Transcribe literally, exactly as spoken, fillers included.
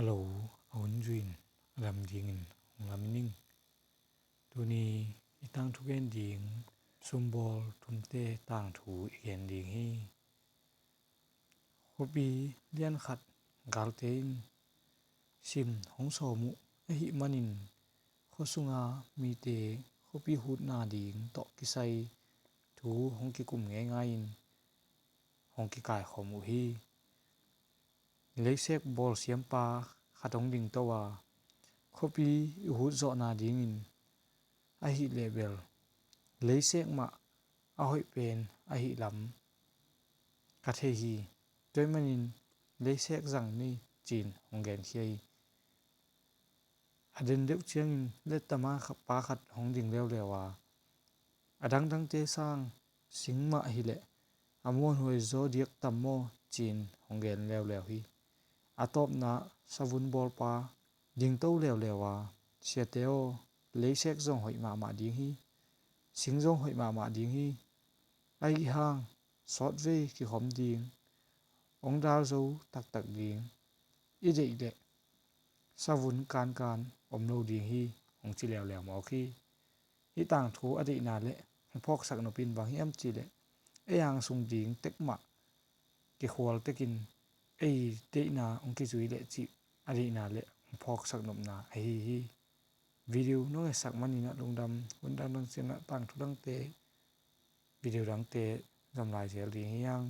A lo a hun zuin a dam dingin hong lam ning. Tuni i tangthu gen ding sumbawl thumte tangthu i gen ding hi. Khuapi lian khat galte in sim hong sawm uh ahih manin khuasunga mite khuapi hutna ding tawh kisai thu hong kikum ngeingai in hong kikaikhawm uh hi. Leisek bawlsiampa khat hong dingto a, khuapi i hutzawhna dingin ahih leh bel leisek mah a hoih pen ahih lam ka thei hi. Tua ahih manin leisek zang ni, ci-in hong genkhia hi. A den deuh ciangin lettama pa khat hong ding leuleu a, a dangdangte sang sing mah hileh a muanhuai zaw diak tam maw, ci-in hong gen leuleu hi. A tawpna savun bawlpa dingto leuleu a, siate aw, leisek zong hoih mahmah ding hi, sing zong hoih mahmah ding hi. Ahih hang sawtvei kikhawm ding, hong dal zo taktak ding i deih leh savun kankan om lo ding hi, hong ci leuleu mawk hi. Hih tangthu a deihna leh hong phawksak nop in bang hiam cih leh ei angsung ding tek mah kikhual tekin ei deihna hong kizui leh cih a deihna leh hong phawksak nopna ahi hi. Video nong etsak manin ah lungdam. Hun dangdang ciangin ah tangthu dangte, video dangte zom lai zel ding hi hang.